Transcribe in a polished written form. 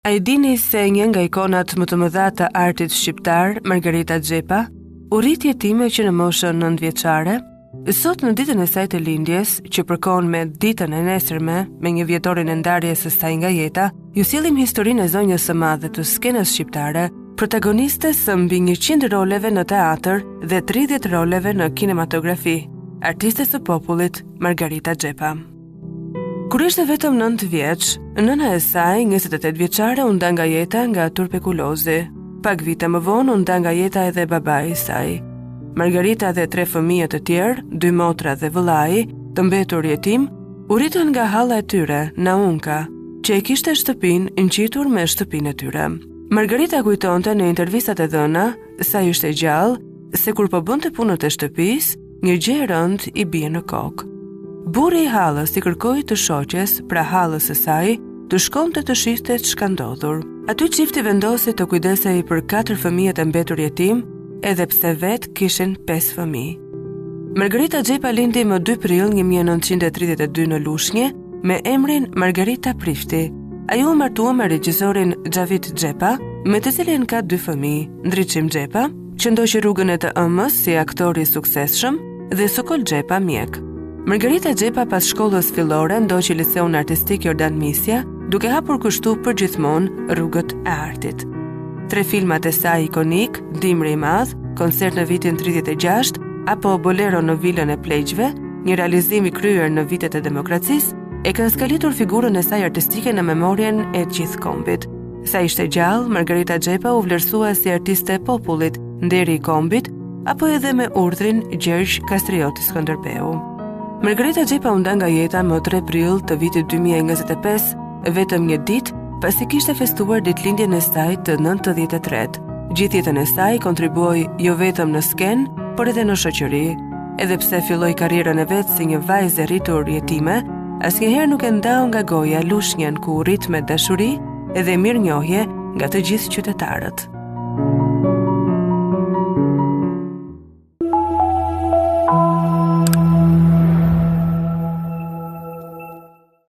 A e dini se një nga ikonat më të mëdha të artit shqiptar, Margarita Xhepa, u rrit jetime që në moshën 9 vjeçare? Sot në ditën e saj të lindjes, që përkon me ditën e nesërme, me njëvjetorin e ndarjes së saj nga jeta, ju sjellim historinë e zonjës së madhe të skenës shqiptare, protagonistes së mbi 100 roleve në teatër dhe 30 roleve në kinematografi, artistes së popullit Margarita Xhepa. Kur ishte vetëm 9 vjeç, nëna e saj, 28 vjeçare, u nda nga jeta nga tuberkulozi. Pak vite më vonë u nda nga jeta edhe babai i saj. Margarita dhe tre fëmijët e tjerë, dy motra dhe vëllai, të mbetur jetimë, u rritën nga halla e tyre, Naunka, që e kishte shtëpinë ngjitur me shtëpinë e tyre. Margarita kujtonte në intervistat e dhëna, sa ishte gjallë, se kur po bënte punët e shtëpisë, një gjë e rëndë i bie në kokë. Burri i hallës i kërkoi të shoqes, pra hallës së saj, të shkonte të shihte ç'ka ndodhur. Aty çifti vendosi të kujdesej për katër fëmijët e mbetur jetimë, edhe pse vetë kishin pesë fëmijë. Margarita Xhepa lindi më 2 prill 1932 në Lushnje me emrin Margarita Prifti. Ajo u martua me regjisorin Xhavit Xhepa, me të cilin ka dy fëmijë, Ndriçim Xhepa, që ndoqi rrugën e të ëmës si aktor i suksesshëm dhe Sokol Xhepa mjek. Margarita Xhepa pas shkollës fillore ndoqi liceun artistik Jordan Misja, duke hapur kështu përgjithmonë rrugët e artit. Tre filmat e saj ikonikë, Dimri i madh, koncert në vitin 36 apo Bolero në vilën e pleqve, një realizim i kryer në vitet e demokracisë, e kanë skalitur figurën e saj artistike në memorien e gjithë kombit. Sa ishte gjallë, Margarita Xhepa u vlerësua si artiste e popullit, nderi i kombit, apo edhe me urdhrin Gjergj Kastrioti Skënderbeu. Margarita Xhepa u nda nga jeta më 3 prill të vitit 2025, vetëm një ditë pasi kishte festuar ditëlindjen e saj të 93. Gjithë jetën e saj kontribuoi jo vetëm në skenë, por edhe në shoqëri. Edhe pse filloi karrierën e vet si një vajzë e rritur jetime, asnjëherë nuk e ndau nga goja Lushnjën ku u rrit me dashuri edhe mirënjohje nga të gjithë qytetarët.